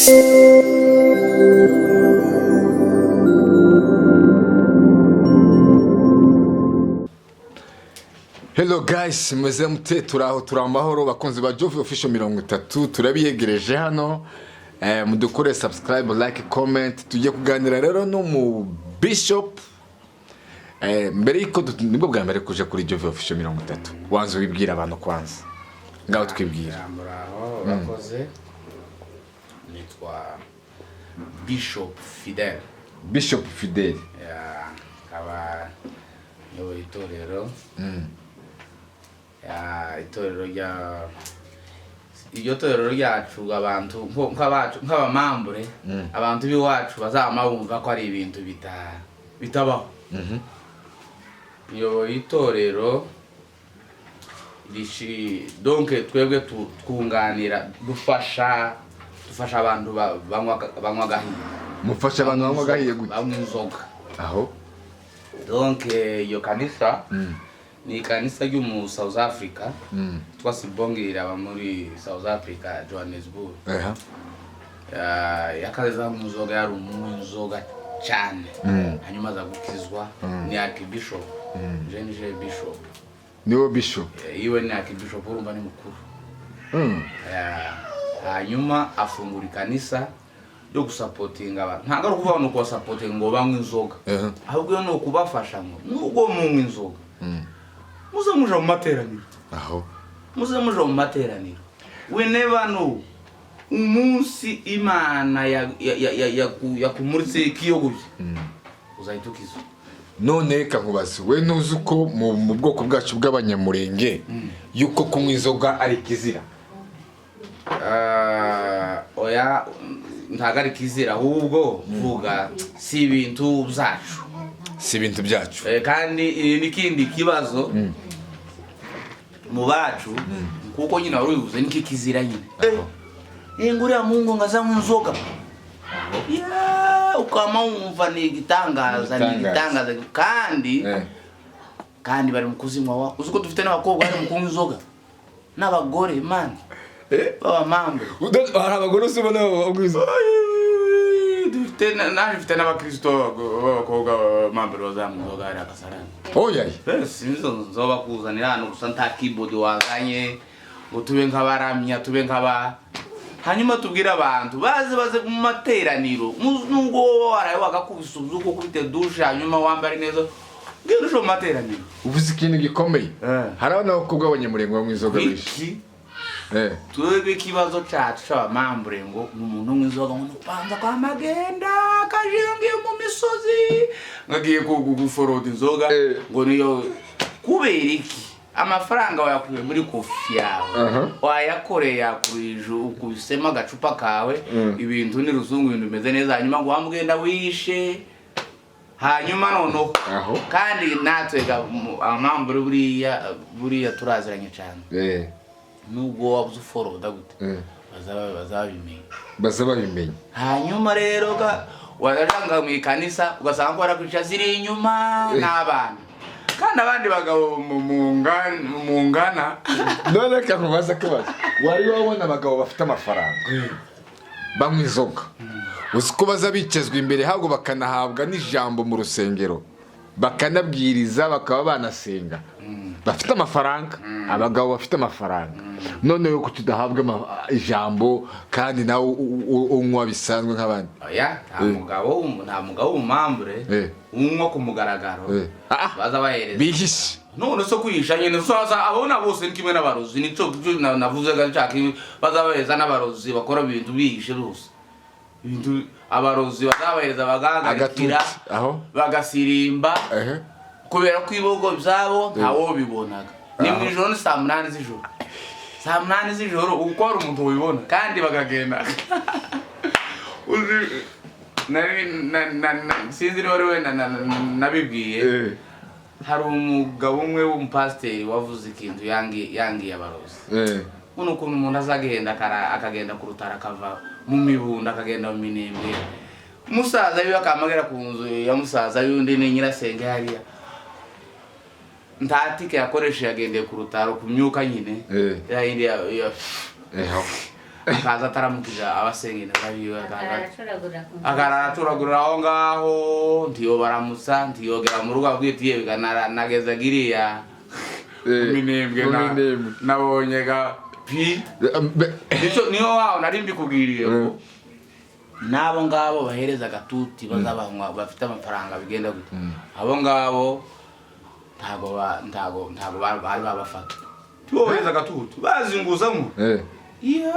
Hello guys, meze mute? Turaho, turi amahoro. Bakunzi ba Jove Official 30, turabiyegereje hano. Mudukore subscribe, like, comment. Tugiye kuganira rero n'umu bishop. Mbere yuko nibwo bwa mbere kuje kuri Jove Official 30, wanze wibwira abantu kwanza, ngaho twibwira. Muraho, urakoze. Nitwa Bishop Fidel. Bishop Fidel. Yeah, nkaba nyoboye itorero, yeah, itorero rya iryo torero ryacu. Abantu nk'abacu, nk'abamambure, abantu b'iwacu bazama bumva ko ari ibintu bitabaho. Nyoboye itorero rishi, donc twebwe twunganira, dufasha abantu banywa agahiye. Mufasha abantu banywa agahiye gute? Banywa inzoga. Aho. Donc iyo kanisa ni ikanisa ryo mu South Africa, twa Sibongile, aba muri South Africa, Johannesburg. Yakaza mu nzoga, yari umunywi w'inzoga cyane, hanyuma aza gukizwa. Ni archbishop, je bishop. Niwo bishop? Iwe ni archbishop, urumva ni mukuru. Hanyuma afungura ikanisa ryo gusapotinga abantu. Ntabwo ari ukuvuga ngo ni ukubasapotinga ngo banywe inzoga, ahubwo iyo ni ukubafasha ngo nubwo munywa inzoga, muze muja mu materaniro. Aho. Muze muja mu materaniro. We never know umunsi Imana yakumuritse ikiyogoye, uzahita ukizwa. None reka nkubaze, we ntuzi uko mu bwoko bwacu bw'Abanyamurenge yuko kunywa inzoga ari ikizira? Ah, oya, ntabwo ari kizira, ahubwo vuga si ibintu byacu. Si ibintu byacu. Kandi n'ikindi kibazo mu bacu, kuko nyine wari ubivuze, niki kizira nyine. Ngo uriya muhungu ngo azanywa inzoga. Yeah, ukama wumva ni igitangaza, ni Igitangaza. igitangaza kandi kandi bari mu kuzinywa. Wa uzi ko dufite n'abakobwa bari mu kunywa inzoga, n'abagore man, b'abamambe. Hari abagore uzi ubona banywa inzoga? Dufite naje mfite n'abakristo b'abakobwa b'amambere bazanywa inzoga hari akasarani. Oya. Sinzi nzoba kuzanira hano gusa nta keyboard wazanye ngo tube nk'abaramya, tube nk'aba, hanyuma tubwire abantu baze baze mu materaniro. Nubwo wowe waraye wagakubise ubyuka ukubite douche, hanyuma wambare neza, bwira uje mu materaniro. Uvuze ikintu gikomeye. Hari abana b'abakobwa b'Abanyamurenge banywa inzoga benshi. Iki twebwe ikibazo cacu c'abamambure ngo ni umuntu unywa inzoga ngo nupanza kwa magenda kajengiye mu misozi ngagiye guforoda inzoga, ngo niyo. Kubera iki? Amafaranga wayakuye muri kofi yawe, wayakoreye, yakurije, ukubisemo agacupa kawe, ibintu ni ruzungu, ibintu bimeze neza, hanyuma ngo wamugenda wishe, hanyuma noneho Aho. kandi natwe amambure buriya turaziranye cyane. Nubwo wabuze uforoda gute, bazaba babimenya. Baza babimenya. Hanyuma rero ga wajanga mu ikanisa ugasanga ko barakwica ziri inyuma n'abana, kandi abandi bagabo mungana. None reka nkubaze akabazo: wari wabona abagabo bafite amafaranga banywa inzoga? Uzi ko baza bicazwa imbere, ahubwo bakanahabwa n'ijambo mu rusengero, bakanabwiriza, bakaba banasenga, bafite amafaranga, abagabo bafite amafaranga? None yo kuki udahabwa ijambo kandi nawe unywa bisanzwe nk'abandi? Oya, nta mugabo w'umumambure unywa ku mugaragaro. Ah, baza bahereza. Bihishe. None so kwihisha nyine, sasa abona bose ni kimwe n'abarozi, nico navuze ga nshaka baza bahereza n'abarozi bakora ibintu bihishe rwose. Ibintu abarozi bazabahereza bagahagarikira, Agatutsi aho. bagasirimba, kubera ko ibihugu byabo ntawobibonaga. Ni mu ijoro, ni saa 8 z'ijoro, saa 8 z'ijoro uko hari umuntu wabibona kandi bakagenda. Uzi, nari sinzi niba ari we nabibwiye. Hari umugabo umwe w'umupasiteri wavuze ikintu yangiye abarozi. Buno ukuntu umuntu azagenda akagenda ku rutara, akava mu Mibunda, akagenda mu Minembwe, musaza wiwe akamagera ku nzu ya musaza y'undi, ni nyirasenge hariya, nta tike yakoresheje, yagendeye ku rutaro ku myuka nyine, ya yindi Aho. Akaza ataramukije abasengeri babiwe, Akaracuragura ku nzu. Akararaturagurira aho ngaho, ntiyobaramutsa, ntiyogera mu rugo, abwiye ati yewe nageza giriya minembwe Mu Minembwe. Nabonye ga pi. Nico niyo waho nari mbikubwiriye ko n'abo ngabo bahereza agatuti bazabanywa bafite amafaranga, bigenda gute? Abo ngabo ntago bari babafata, tibohereza agatuti bazinguzamo. Iya.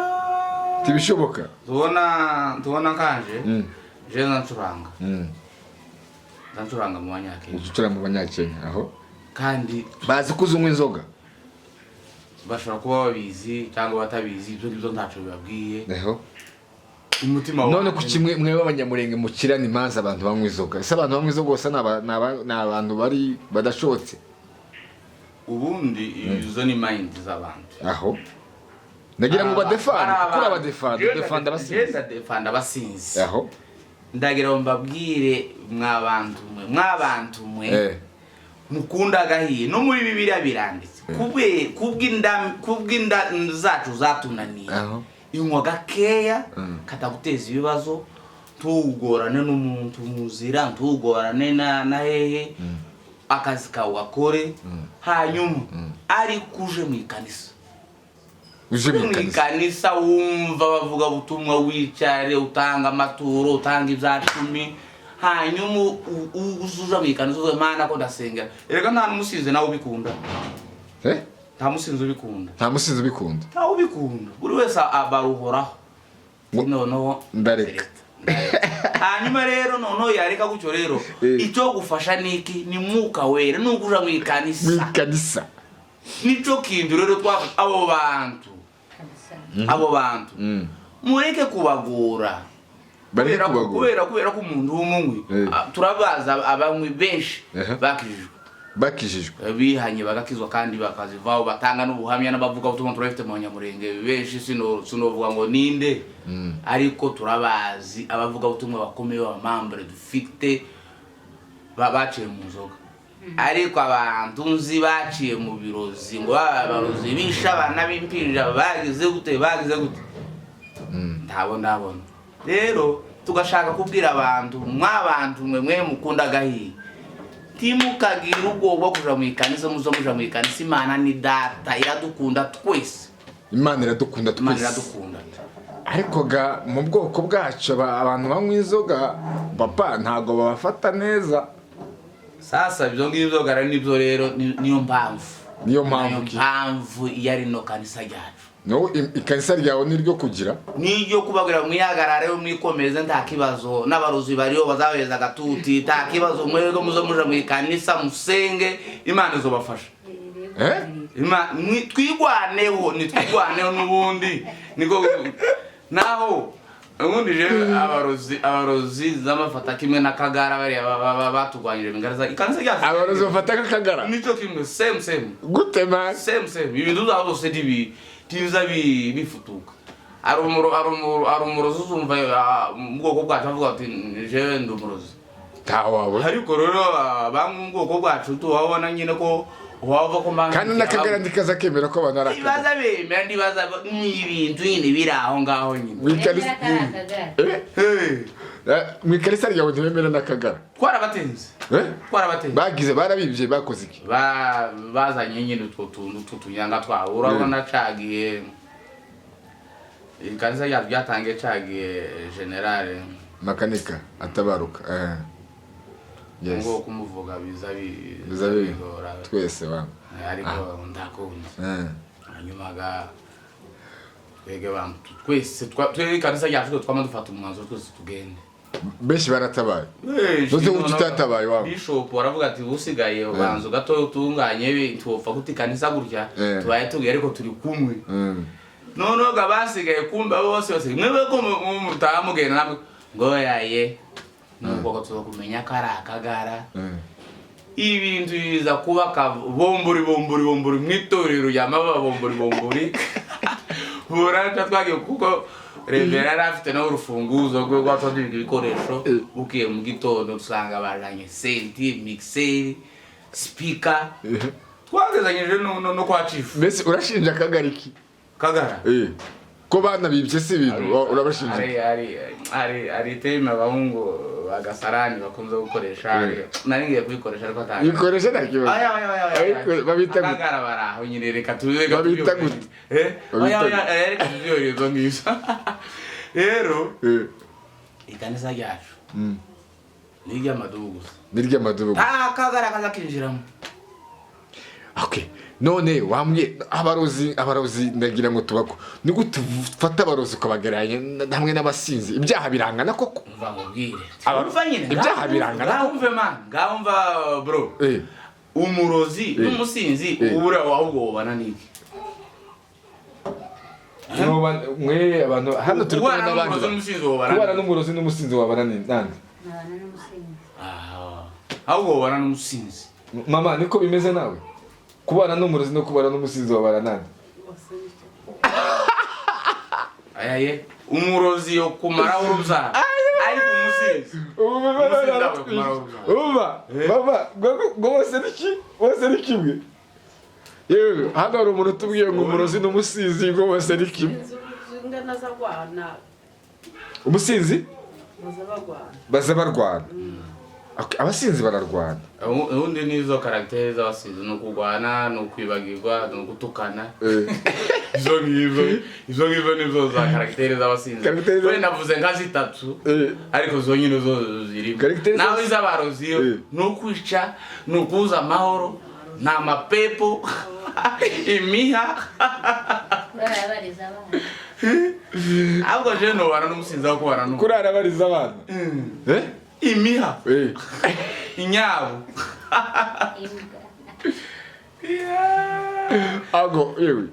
Tibishoboka. Tubona kanje je nzacuranga. Nzacuranga mu Banyakenya. Ucura mu Banyakenya aho? Kandi Bazi ko uzunywa inzoga? Bashobora kuba babizi cyangwa batabizi, ibyo ngibyo ntacyo bibabwiye. Eho. Umutima None wanjye. Kuki mwe b'Abanyamurenge mukirana imanza abantu banywa inzoga? Ese abantu banywa inzoga gusa ni abantu bari badashobotse? Ubundi izo ni mind z'abantu. Aho ndagira ngo badefande, kuko urabadefanda, udefanda abasinzi. Ndadefanda abasinzi. Aho. Ndagira ngo mbabwire, mwabantu mwe, mwabantu mwe, mukunda agahiye, no muri Bibiliya biranditse. Kubw'inda zacu zatunaniye, Aho. inywa gakeya kataguteza ibibazo, ntugorane n'umuntu muzira, ntugorane na hehe, akazi kawe gakore. Hanyuma ariko uje mu ikanisa, Uje mu mu ikanisa, ikanisa wumva bavuga butumwa, wicare, utanga amaturo, utanga ibya cumi, hanyuma uza mu ikanisa uvuga: "Mana, ko ndasengera." Erega nta n'umusinzi nawe ubikunda. Eh? Nta musinzi ubikunda. Nta musinzi ubikunda. Ntawe ubikunda, buri wese abaruhoraho. Noneho Ndareka. Hanyuma rero noneho yareka gutyo rero, icyo gufasha ni iki? Ni Mwuka Wera, ni ukuja mu Mu ikanisa. ikanisa. Nico kintu rero twa abo bantu, abo bantu mureke kubagora. Bareke Kubera ko- kubagora. Kubera ko umuntu w'umunywi, turabaza abanywi benshi bakijijwe. Bakijijwe. Bihanye bagakizwa kandi bakazivaho, batanga n'ubuhamya n'abavuga ubutumwa. Turabifite mu Banyamurenge benshi, sinovuga ngo ninde, ariko turabazi abavuga ubutumwa bakomeye b'abamambure dufite baciye mu nzoga. Ariko abantu nzi baciye mu birozi, ngo baba abarozi bishe abana b'impinja, bagize gute, bagize gute, ntabo ndabona. Rero tugashaka kubwira abantu: mwabantu mwe, mwe mukunda agahiye, ntimukagire ubwoba bwo kuja mu ikanisa. Muzo muja mu ikanisa, Imana ni Data, iradukunda twese. Imana iradukunda Imana twese. iradukunda. Ariko ga mu bwoko bwacu abantu banywa inzoga, papa, ntabwo babafata neza. Sasa ibyo ngibyo gara nibyo rero, niyo mpamvu. Niyo mpamvu Niyo ki? mpamvu iyo ari no kanisa ryacu. No ikanisa ryawe ni ryo kugira Niryo kubabwira: mwihagarare, mwikomeze, nta kibazo, n'abarozi bariyo bazabaheza agatuti, nta kibazo, mwebwe muzo muja mu ikanisa, musenge, Imana izobafasha. Eh? Twigwaneho, nitwigwaneho n'ubundi niko naho ubundi je abarozi zamafata kimwe na Kagara, bariya batugwanyije mingaraza ikanisa ryacu. Abarozi bafata nk'Akagara? Nico kimwe, same same. Gute man? Same same, ibintu byabo byose ntibiza bifutuka. Ari umurozi uzumva, mu bwoko bwacu avuga ati: "Jewe ndi umurozi." Ntawabona. Ariko rero, bamwe mu bwoko bwacu tuwabona nyine ko wava ko mpamvu. Kandi n'Akagara ndikaza kemera ko abantu ari Akagara. Ntibaza bemera, ntibaza, ni ibintu nyine biri aho ngaho nyine. Mu ikanisa. Bemera ko ari Akagara. Eh? Hey, Mu ikanisa ryawe ntibemera n'Akagara? Twarabatenze. Eh? Twarabatenze. Bagize, barabibye, bakoze iki? Bazanye nyine utwo tuntu tw'utunyanga twabo, urabona cagiye ikanisa ryacu ryatangiye cagiye generale Makanika atabaruka, eh. Yes. Ngo kumuvuga biza Biza bigora. Twese wa Ariko ndakunze. Eh. Hanyuma ga twege bantu twese twebwe ikanisa ryacu twe twama dufata umwanzuro twese tugende. Benshi baratabaye. Ntuzi uburyo utatabaye iwabo. Bishop aravuga ati: "Usigaye ubanza gatoya utunganye, ntitwopfa guta ikanisa gutya." Tubaye tugiye ariko turi kumwe. Noneho ga basigaye kumbe abo bose bose mwebwe ko mutaha mugenda namwe ngo yaye, nuko ko tuza kumenya ko ari Akagara. Ibintu biza kuba bombori bombori bombori mu itorero rya mababa, bombori bombori buraca. Twagiye kuko revera yari afite nawe urufunguzo rwe rwatonze ibikoresho. Bukiye mu gitondo dusanga bazanye senti, mixer, speaker, twagezanyije no kwa chief. Mbese urashinja Akagara iki? Kagara. Eh. Ko banabibye si ibintu, urabashinja iki? Hari iteme abahungu bagasarani bakunze gukoresha. Nari ngiye kuyikoresha ariko atanga. Bikoresha nta kibazo. Oya, oya, oya, oya. Ariko babita gute? Akangara bari aho nyine, reka tuze, reka Babita tubyihorere. gute? Eh? Babita Oya, oya, reka tubyihorere izo ngizo. Rero ikanisa ryacu ni iry'amadubu gusa. Ni iry'amadubu gusa. Nta kagara kaza kinjiramo. Okay. None wambwiye abarozi ndagira ngo tubako, ni gute ufata abarozi ukabagereranya hamwe n'abasinzi? Ibyaha birangana koko? Umva nkubwire. Umva nyine. Ibyaha birangana. Ngaho umve man, ngaho umva bro. Umurozi n'umusinzi ubura ahubwo wobana n'iki? Mwe abantu hano turi kumwe Kubana n'abandi n'umurozi n'umusinzi wobana kubana n'iki? N'umurozi n'umusinzi wabana nande? Nabana n'umusinzi. Ah, ahubwo wobana n'umusinzi. Mama, niko bimeze nawe? Kubana n'umurozi no kubana n'umusinzi wabana nande? Ayaye, umurozi yo kumaraho urubyaro, ariko umusinzi, umusinzi ntabwo kumaraho urubyaro. Umva mama, ngo bose ni ki? Bose ni kimwe. Yewe, hano hari umuntu utubwiye ngo umurozi n'umusinzi ngo bose ni kimwe. Zingana zagwana. Umusinzi Baza bagwana. Baza barwana. Okay, abasinzi bararwana. Ubundi nizo caractère z'abasinzi: ni ukurwana, ni ukwibagirwa, ni ugutukana. Izo ngizo nizo za caractère z'abasinzi. Caractère Wenda navuze nka zitatu, ariko zo nyine zo zirimo. Caractère Naho iz'abarozi yo ni ukwica, ni ukuza amahoro, ni amapepo, imiha. Kurara bariza abana. Ahubwo je nobana n'umusinzi aho kubana n'umuntu. Kurara bariza abana, eh? Imiha. Inyabo. Imbwa. Ago yewe,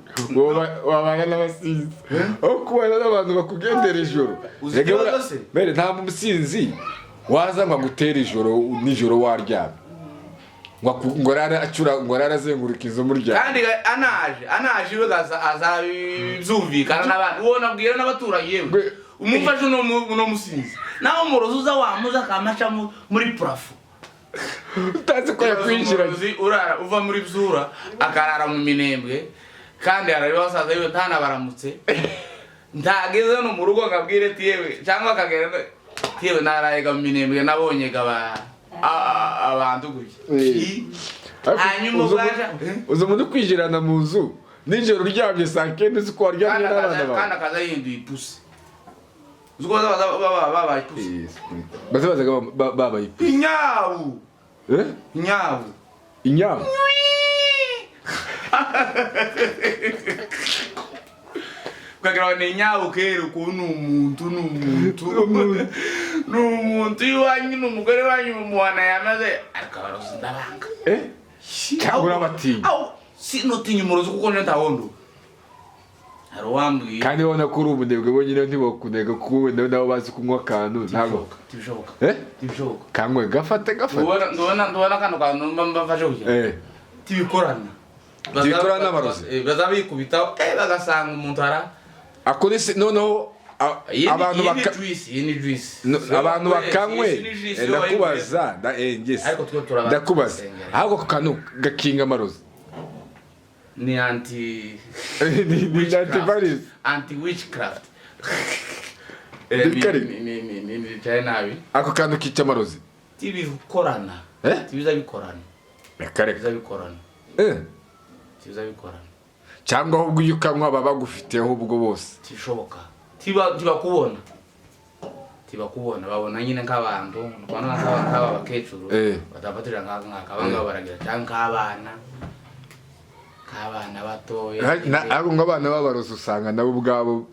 wabana n'abasinzi aho kubana n'abantu bakugendera ijoro. Uzi Rega ikibazo se? Mere, nta musinzi waza ngo agutere ijoro nijoro waryamye, ngo arare acura, ngo arare azenguruka inzu muryamye. Kandi anaje iwe azabyumvikana n'abandi, uwo nabwira n'abaturanyi yewe. Umufashe uno musinzi, nawe umurozi uza wamuza akamaca muri plafond. Utazi ko yakwinjiranye. Umurozi urara uva muri byura akarara mu Minembwe, kandi arareba basaza biwe ntanabaramutse, ntageze no mu rugo ngo abwire ati yewe, cyangwa akagera ati yewe narayega mu Minembwe, nabonye gaba abantu gutya. Ariko Hanyuma ubwaja uza umuntu kwinjirana mu nzu nijoro uryamye saa 9, uzi ko waryamye kandi n'abana akaza bawe. Kandi akaza yihinduye ipusi. Uzi ko baza babaye ipusi? Baza bazaga babaye ipusi. Inyabu. Eh? Inyabu. Inyabu. Ukagira ngo ni inyabu kera ukuntu ni umuntu iwanyu, ni umugore wanyu mumuhana yamaze, ariko abarozi ndabanga. Eh, cyangwa urabatinya? Aho sinutinya umurozi kuko nje ntawondo hari uwambwiye. Kandi ubona ko uri umunebwe, bonyine ntibakunega kuko wenda nabo bazi kunywa akantu, ntabwo Tibishoboka. Eh. Tibishoboka. Kanywe, gafate, gafate. Ndubona kano kantu mba mfashe kugira tibikorana. Tibikorana n'abarozi? Baza bikubitaho, bagasanga umuntu ara Ako ni noneho abantu Iyi ni baka juice, iyi ni juice. No, abantu bakanywe. Iyi ni juice, yo Ndakubaza ngese. Ariko twe turaba- Ndakubaza, turasengera. ahubwo ako kantu gakinga amarozi? Ni anti Ni antivirus. Anti witchcraft. Ni kare. Ni cyane nabi. Ako kantu kica amarozi? Tibikorana. Eh? Tibiza bikorana. Reka reka. Tibiza bikorana. Tibiza bikorana. Cyangwa ahubwo iyo ukanywa baba bagufiteho ubwo bose. Tishoboka, tiba tibakubona, tibakubona, babona nyine nk'abantu, ubona nk'aba bakecuru batafatira nk'aka abangaba baragira, cyangwa nk'abana batoya. Ahubwo ngo abana b'abarozi usanga nabo ubwabo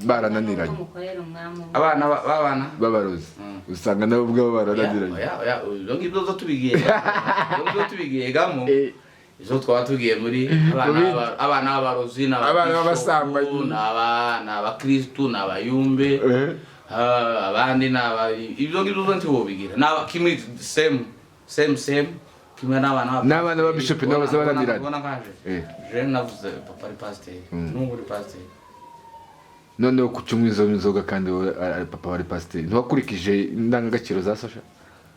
barananiranye. Mukorera umwami umwe. Abana b'abana B'abarozi usanga nabo ubwabo barananiranye. Oya, oya, ibyo ngibyo zo tubigiye, ibyo ngibyo tubigiyegamo, izo twaba tugiye muri abana b'abarozi ni Abana b'abasambanyi. ni abakristu, ni abayumbe. Abandi ni aba ibyo ngibyo zo ntiwobigira ni aba kimwe, same same same, kimwe n'abana N'abana ba bishop nabo baza bananiranye. Ubona nkaje je navuze papa ari pasiteri, n'ubu uri pasiteri. Noneho kuki unywa izo nzoga kandi wowe ari papa wari pasiteri, ntiwakurikije indangagaciro za social?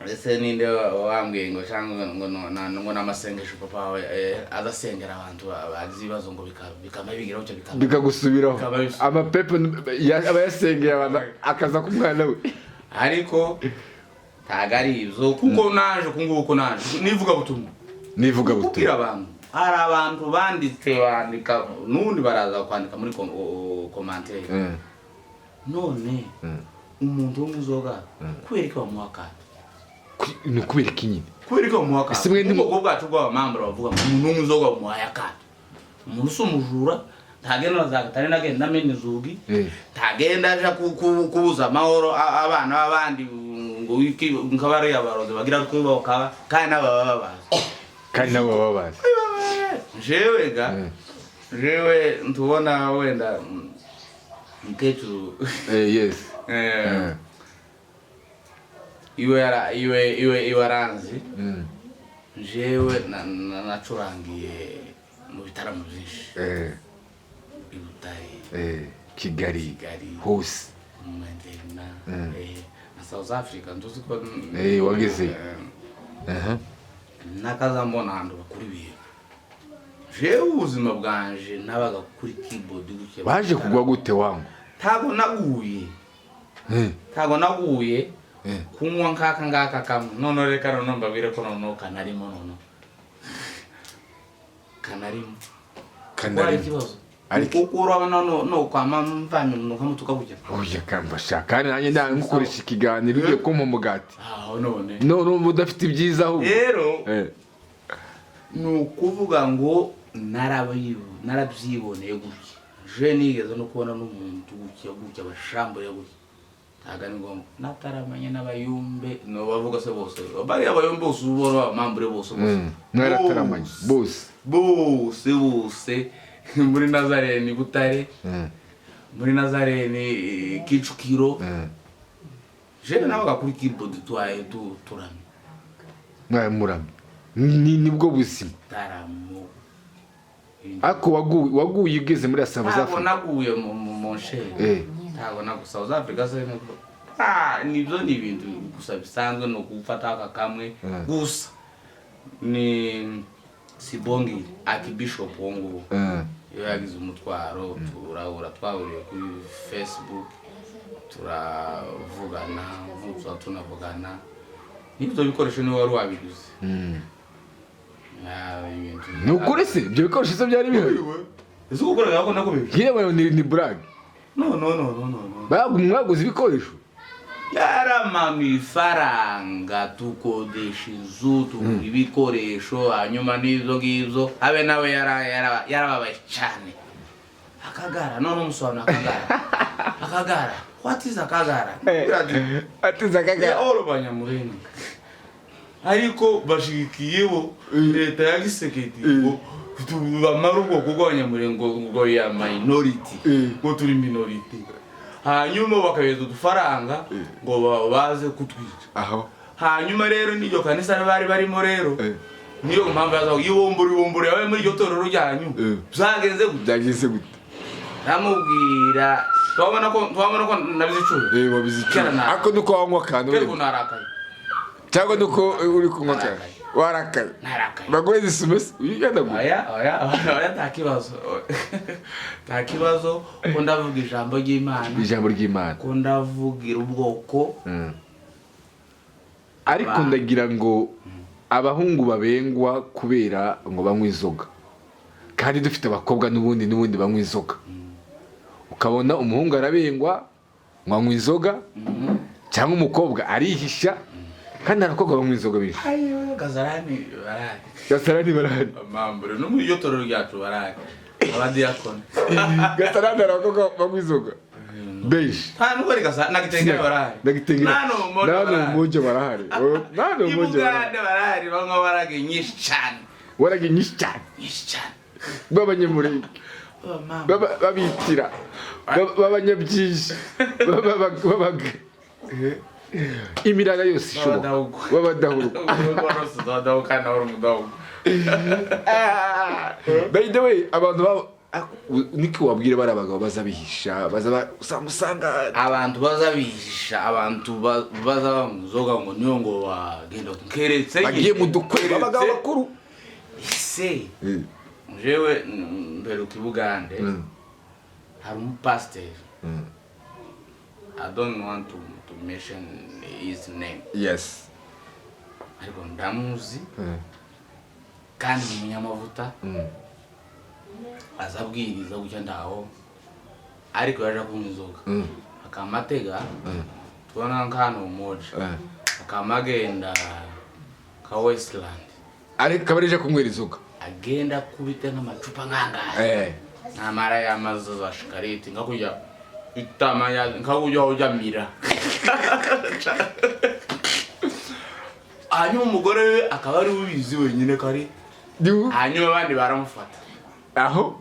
Ese ninde wambwiye ngo cyangwa ngo ngo n'amasengesho papa wawe azasengera abantu bagize ibibazo ngo bikama bigeraho cyo bikama Bikagusubiraho. Bikaba bisubira. Amapepe aba yasengeye abantu akaza ku mwana we. Ariko ntago ari ibyo, kuko naje ku nguko naje nivuga butumwa. Nivuga Kubwira butumwa. abantu, hari abantu banditse, bandika n'ubundi baraza kwandika muri commentaire. None umuntu wo inzoga, kubera ko bamuha akato? Ni ukubera iki nyine? Kubera ko bamuha akato. Ese mwe Ubwoko bwacu bw'abamambura bavuga ngo umuntu w'inzoga bamuhaye akato, umuntu usi umujura, ntagenda azagatari nagenda amena inzugi, ntagenda aja kubuza amahoro abana b'abandi ngo nk'abariya barozi bagira kuba bakaba kandi nabo baba babazi. Kandi nabo baba bazi. Jewe ga jewe ntubona wenda mukecuru. Yes. Iwe yara iwe iwe iwe aranzi. Jewe nacurangiye mu bitaramo byinshi i Butare, Kigali. Kigali. Hose. Mu Mandela, na South Africa ntuzi ko Wagezeyo. Aha. Nakaza mbona ahantu bakura ibintu. Jewe ubuzima bwanje nabaga kuri keyboard gutya. Waje kugwa gute wangu? Ntago naguye. Ntago naguye. Kunywa nkaka ngaka kamwe, none reka noneho mbabwire ko noneho kanarimo, noneho kanarimo. Wari Kanarimo. ikibazo. Ariko- Kuko urabona no kwama mvanye umuntu nkamutuka gutya. Oya kamba sha, kandi nanjye nkukoresha ikiganiro ugiye kumpa umugati. Aho none. None urumva udafite ibyiza ahubwo. Rero ni ukuvuga ngo narabyiboneye gutya. Je nigeze no kubona n'umuntu gutya gutya bashambure gutya, ntabwo ari ngombwa nataramanye n'abayumbe, no bavuga se bose, bariya abayumbe bose ubona abamambure bose bose. Mwarataramanye bose. Bose bose muri Nazareni Butare, muri Nazareni Kicukiro. Jewe nabaga kuri keyboard twaye turamye. Mwaramuramye, nibwo buzima. Taramo. Ariko waguye ugeze muri South Ntabwo Africa? naguye mu nshere. Ntabwo nagu South Africa se nubwo nibyo ni ibintu gusa bisanzwe, ni ukufata aka kamwe gusa. Ni Sibongile Archbishop uwo nguwo, iyo yagize umutwaro turahura, twahuriye kuri Facebook turavugana, tuba tunavugana n'ibyo bikoresho niwe wari wabiguze. Ibintu Ni ukuri se ibyo bikoresho se byari bihari? Ese gukorera ko nakubije? Yewe, ni blague. No, no, no, no, no, no. Mwaguze ibikoresho? Yaramanuye ifaranga, tukodesha inzu, tugura ibikoresho, hanyuma n'ibyo ngibyo abe nawe yarababaye cyane. Akagara none umusobanuro akagara akagara, what is akagara? Atize akagara. All Banyamulenge, ariko bashigikiye bo leta ya Gisekedi ngo bamara ubwoko bw'Abanyamulenge ngo ya minority, ngo turi minority, hanyuma bakayohereza udufaranga ngo baze kutwica. Aho. Hanyuma rero n'iryo kanisa bari barimo rero, niyo mpamvu yaza ibumbura ibumbura yabaye muri iryo torero ryanyu. Byagenze gute? Byagenze gute? Ndamubwira, twabona ko nabizicuye. Wabize icyo? Kera Ariko nuko wanywa akantu kera wenda. Ukuntu narakaye. Cyangwa nuko uri kunywa akantu warakaye. Narakaye. Baguhe isume se uyiganagura? Oya, oya, oya, nta kibazo, nta kibazo, ko ndavuga ijambo ry'Imana. Ijambo ry'Imana. Ko ndavugira ubwoko. Ariko ndagira ngo abahungu babengwa kubera ngo banywe inzoga, kandi dufite abakobwa n'ubundi banywa inzoga, ukabona umuhungu arabengwa ngo anywe inzoga, cyangwa umukobwa arihisha, kandi hari abakobwa banywa inzoga benshi. Ayo Gazarani barahari. Gasarani barahari. Amambure no muri iryo torero ryacu barahari, abadiyakoni. Gasarani hari abakobwa banywa inzoga benshi. Nta nubwo ari Gasarani, na Gitengera barahari. Ndagitengera. Nta n'umoja Nta barahari. n'umujo barahari. Oh, nta n'umujo barahari. I Bugande barahari, banywa warage nyinshi cyane. Warage nyinshi cyane. Nyinshi cyane. B'abanyamurenge. Abamama. Babitira b'abanyabyinshi, imirara yose ishoboka. B'abadahugu. B'abadahugu. B'abadahugu kandi nawe uri umudahugu. By the way, abantu Niki wabwira bari abagabo baza bihisha, baza usamusanga Abantu bazabihisha, abantu baza banywa inzoga ngo niyo ngo bagenda keretse bagiye mu dukwe keretse- abagabo bakuru. Ese jewe mperuka i Bugande, hari umupasiteri, I don't want to mention his name, ariko ndamuzi kandi ni umunyamavuta, azabwiriza gutya ndaho, ariko yaje kunywa inzoga akamatega tubona nk'hano Umoja, akamagenda ka Westland. Ariko akaba arije kunywera inzoga. Agenda akubita nk'amacupa nkangahe, ntamara y'amazi za shikarete, nka kujya itamanya, nka kujya ujya mira. Hanyuma umugore we akaba ari we ubizi wenyine ko ari hanyuma abandi baramufata. Aho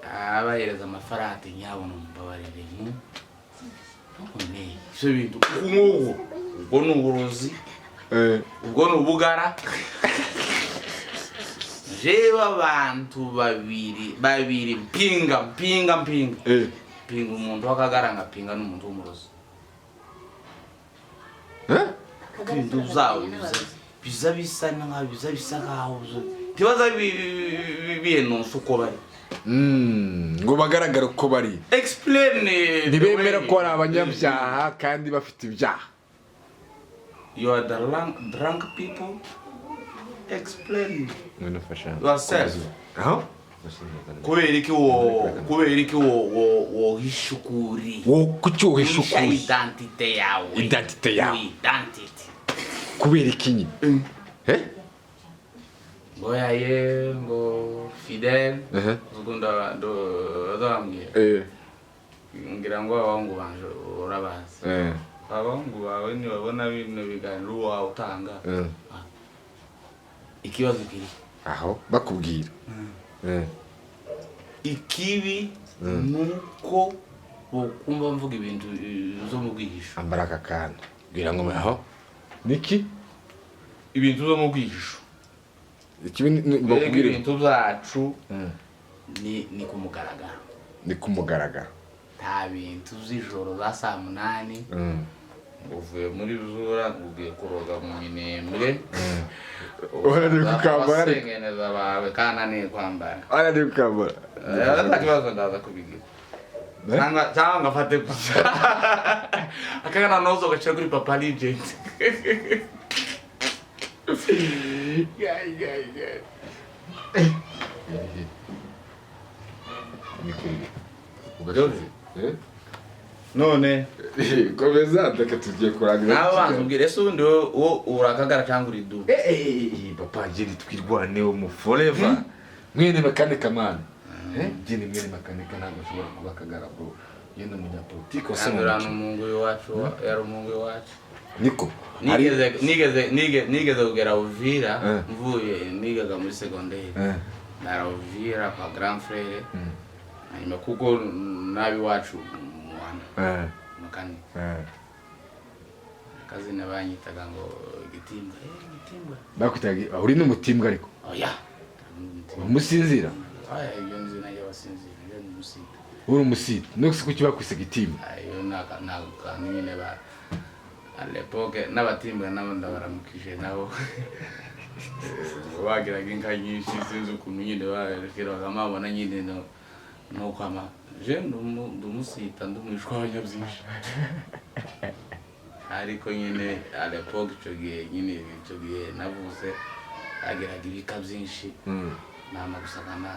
Abahereza amafaranga ati: "Nyabona mumbabarire." Mu none ivyo bintu uku nguku, ubwo ni uburozi, ubwo ni ubugara. Jewe abantu babiri babiri mpinga mpinga mpinga, mpinga umuntu w'akagara, ngapinga n'umuntu w'umurozi. Eh? Ibintu byabo biza bisa nkaho biza bisa nkaho ntibaza biyenonsa uko bari. Ngo bagaragare uko bari. Explain the Ntibemera way. ko ari abanyabyaha kandi bafite ibyaha. You are the drunk people, explain yourself. Aho Kubera iki wohisha ukuri? Wo kucyuhisha Uhisha ukuri. Identité yawe. Identité yawe. Identity. Kubera iki nyine? Eh? Ngo yaye ngo Fidel, ubwo ndabambwira, ngira ngo abahungu banje urabazi, abahungu bawe nibabona bino biganiro wawe utanga, ikibazo kiri Aho bakubwira. Ikibi nuko bokumva mvuga ibintu zo mu bwihisho. Ambara aka kantu bwira ngo aho niki. Ibintu zo mu bwihisho. Ikibi Mbega bakubwire. Ibintu byacu ni ku mugaragaro. Ni ku mugaragaro. Nta bintu z'ijoro za saa 8 ngo uvuye muri zura ngo ugiye kuroga mu Minembwe. Urari kukambara ariko. Abasengeneza bawe kananiye kwambara. Aya ni kukambara. Nta kibazo, ndaza kubigira. Eh? Cyangwa ngafate gusa akagana nozo gashira kuri Papa Legend. Gai, gai, gai. Ni kuri ugashize. Eh? None Komeza, reka tugiye kurangiza. Nawe banza umbwire, ese ubundi wowe urakagara cyangwa uri du? Eh, eh, eh, papa jeni twirwaneho mu forever. Mwene makanika man. Eh? Jeni mwene makanika ntabwo ashobora kuba akagara, bro. Yeye ni umunyapolitiki wase Kandi mu uriya ni mukino. umuhungu w'iwacu, yari umuhungu w'iwacu. Niko. Ari Nigeze kugera Uvira, mvuye nigaga muri segonderi, ndara Uvira kwa grand frère, hanyuma kuko nabi wacu muwana makanika, akazina banyitaga ngo Gitimbwa, Gitimbwa. Bakwitaga uri n'umutimbwa ariko. Oya. Umusinzira. Oya, ibyo nzi najya basinzira, ibyo ni umusita. Uri umusita. Nuko kuki bakwise Gitimba? Ayo ni akantu nyine ba à l'époque n'abatimbwa nabo ndabaramukije nabo. Bagiraga inka nyinshi, sinzi ukuntu nyine barekeraga mabona nyine no kwama je ndumusita, ndumwishwa w'abanyabyinshi, ariko nyine à l'époque icyo gihe nyine, icyo gihe navuze bagiraga ibika byinshi, nama gusa nkama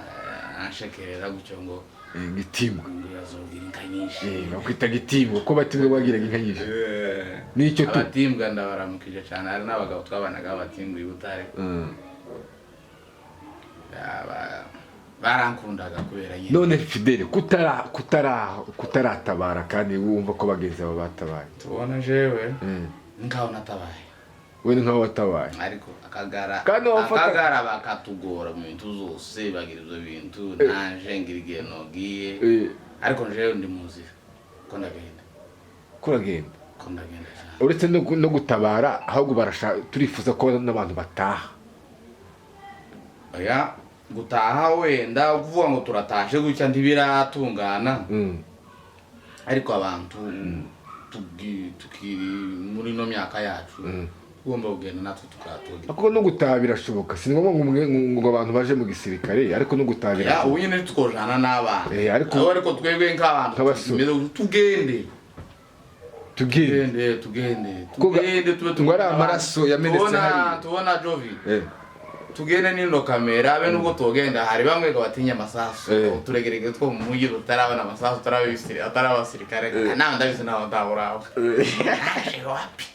anshekerera gutyo ngo Gitimbwa. ngo yazogira inka nyinshi. Bakwita Gitimbwa kuko batimbwa bagiraga inka nyinshi. Nicyo tu. Abatimbwa ndabaramukije cyane, hari n'abagabo twabanaga b'abatimbwa i Butare. Barankundaga kubera nyine. None Fidele kutaratabara kandi wumva ko bagenzi bawe batabaye? Tubona jewe nkaho natabaye. We ni nkaho watabaye. Ariko akagara Kandi wafata- akagara bakatugora mu bintu zose, bagira ibyo bintu nanje ngira igihe nogiye, ariko jewe ndi mu nzira ko ndagenda. Kuragenda. Ko ndagenda cyane. Uretse no gutabara, ahubwo barasha turifuza ko n'abantu bataha. Oya. Gutaha wenda kuvuga ngo turatashe gutya ntibiratungana, ariko abantu tukiri muri ino myaka yacu tugomba kugenda natwe tukatugira. Ariko no gutaha birashoboka, si ngombwa ngo ngo abantu baje mu gisirikare, ariko no gutaha Ya, birashoboka. Ubu nyine tukojana n'abana. Ariko- Ariko twebwe nk'abantu Nk'abasore. tumeze gutya, tugende. Tugende. Tugende, tugende. Kuko Tugende tube ngo ari amaraso yamenetse hariya. Tubona Jovi, tugende n'ino kamera abe nubwo tugenda hari bamwe ngo batinya amasasu. Turegerege two mu mujyi tutarabona amasasu, atari abasirikare. Nawe ndabizi, nawe ndaburaho wapi,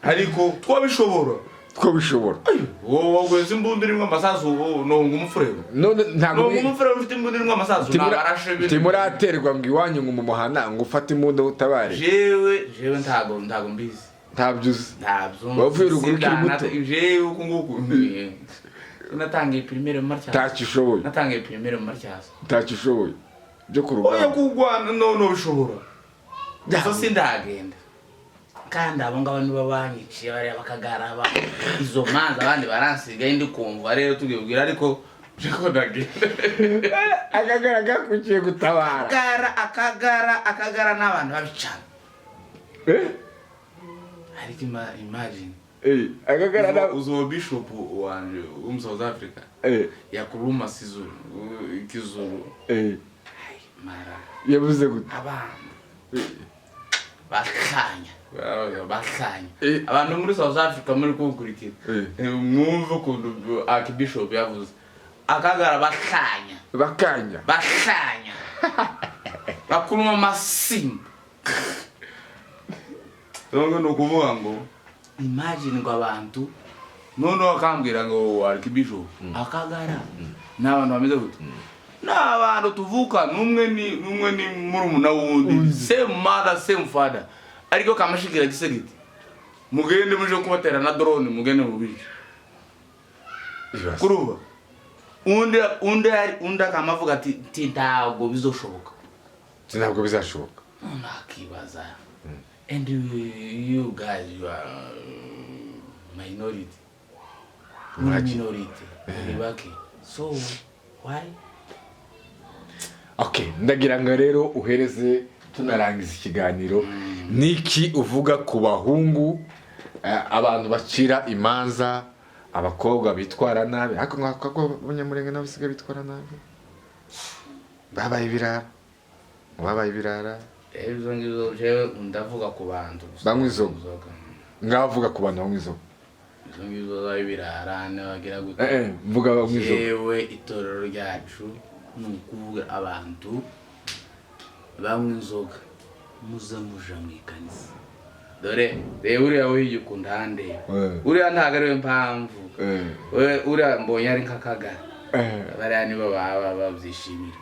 ariko twabishobora. Twabishobora. Wowe wagweza imbunda irimo amasasu, nonga umufurero. None ntabwo Nonga umufurero ufite imbunda irimo amasasu nabarashe. Timuraterwa ngo iwanyu, ngo mu muhana, ngo ufate imbunda utabare? Jewe ntago mbizi. Ntabyo uzi? Ntabyo. Wavuye ruguru ukiri muto? Jewe uku nguku natangiye primaire mu Matyazo. Ntacyo ushoboye. Natangiye primaire mu Matyazo. Ntacyo ushoboye byo ku Oya, rugamba. Kugwana no bishobora gusa sindagenda, kandi abo ngabo nibo banyiciye bariya bakagaraba izo manza, abandi baransigaye ndi kumva rero tubibwira, ariko ariko ndagenda. Akagara gakukiye gutabara. Akagara, akagara, akagara n'abantu babicana. Ariko imagine. Akagara na Uzo bishop wanje wo mu South Africa yakuruma sizulu ikizulu. Mara Yavuze gute? Abantu bakanya bakanya. Abantu muri South Africa muri kunkurikira, mwumve ukuntu archbishop yavuze akagara bakanya. Bakanya. Bakanya bakuruma amasimba. Donc ni ukuvuga ngo imagine ngo abantu noneho akambwira ngo archbishop akagara ni abantu bameze gute, ni abantu tuvuka n'umwe ni murumuna wundi, same mother, same father, ariko kamashigira gisegiti mugende muje kubatera na drone, mugende mubice. Kuruba undi undi akamavuga ati ntabwo bizoshoboka. Ntabwo bizashoboka. None akibaza, and you guys, you are minority. Muri Bake. minority muri bake, so why? Okay, ndagira ngo rero uhereze tunarangiza ikiganiro, niki uvuga ku bahungu, abantu bacira imanza abakobwa bitwara nabi, ariko nkako abanyamurenge nabo basigaye bitwara nabi, babaye ibirara, babaye ibirara. Rero ibyo ngibyo jewe ndavuga ku bantu gusa. Banywa inzoga. Ngavuga ku bantu banywa inzoga. Izo ngizo z'ibirara bagira gute? Mvuga banywa inzoga. Jewe itorero ryacu ni ukuvuga abantu banywa inzoga, muze muja mu ikanisa. Dore reba uriya wiye ukunda handeba. Uriya ntabwo ariwe mpamvu. We uriya mbonye ari nk'akagara. Bariya nibo baba babyishimira,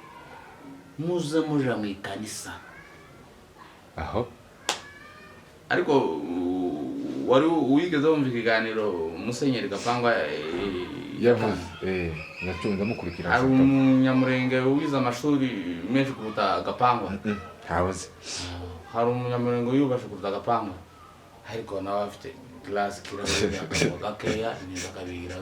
muze muja mu ikanisa. Aho. Ariko wari wigeze wumva ikiganiro Musenyeri Gapangwa Yavuze, nacyo ndamukurikira. Hari umunyamurenge wize amashuri menshi kuruta Gapangwa? Ntabuze. Hari umunyamurenge wiyubashe kuruta Gapangwa, ariko nawe afite glass kirahuri, akanywa gakeya ibintu akabigira.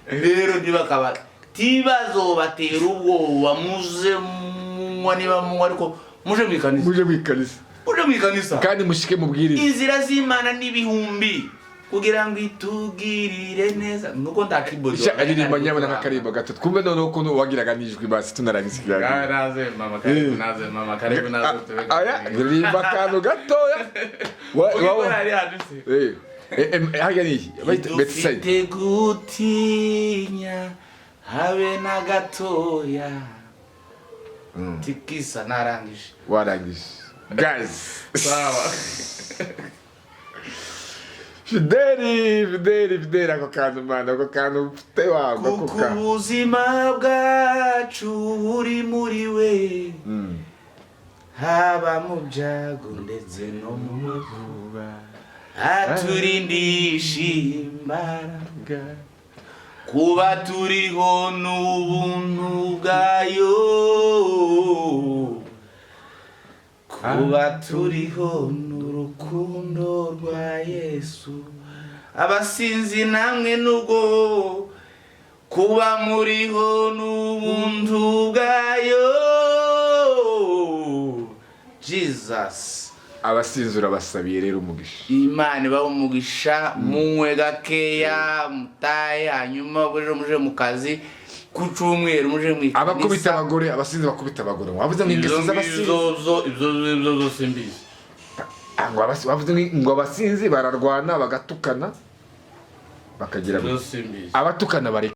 Rero ntibakaba tibazobatera ubwoba, muze munywa niba munywa, ariko muje mu ikanisa. Muje mu ikanisa. Muje mu ikanisa. Kandi mushike mubwirize. Inzira z'Imana n'ibihumbi kugira ngo itugirire neza nuko nta keyboard. Sha, aririmba nyabona nk'akarimbo gato twumve noneho ukuntu wagiraga n'ijwi, basi tunarangiza ikiganiro. Naze mama karibu, naze mama karibu, naze tube. Aya, ririmba akantu gatoya. Hari handitse. Harya ni iki bayita Bethsaida? Dufite gutinya habe na gatoya. Tikisa narangije. Warangije, guys. Sawa. Fideli, Fideli, Fideli, ako kantu mana, ako kantu ufite wago ako Kuko kantu. ubuzima bwacu buri muri we, haba mu byago ndetse no mu makuba, aturindisha imbaraga. Kuba turiho n'ubuntu bwayo, kuba turiho n'urukundo rwa Yesu. Abasinzi namwe nubwo Kuba muriho n'ubuntu bwayo. Jesus. Abasinzi urabasabiye rero umugisha. Imana ibahe umugisha. Munywe gakeya, mutahe, hanyuma burijo muje mu kazi ku cyumweru, muje mu ikanisa. Abakubita abagore, abasinzi bakubita abagore, wavuze ngo Ibyo ingeso z'abasinzi. ngizo zo, ibyo ibyo zo simbizi. Ah, ngo wavuze ngo abasinzi bararwana, bagatukana, bakagira Ibyo simbizi. abatukana bareka.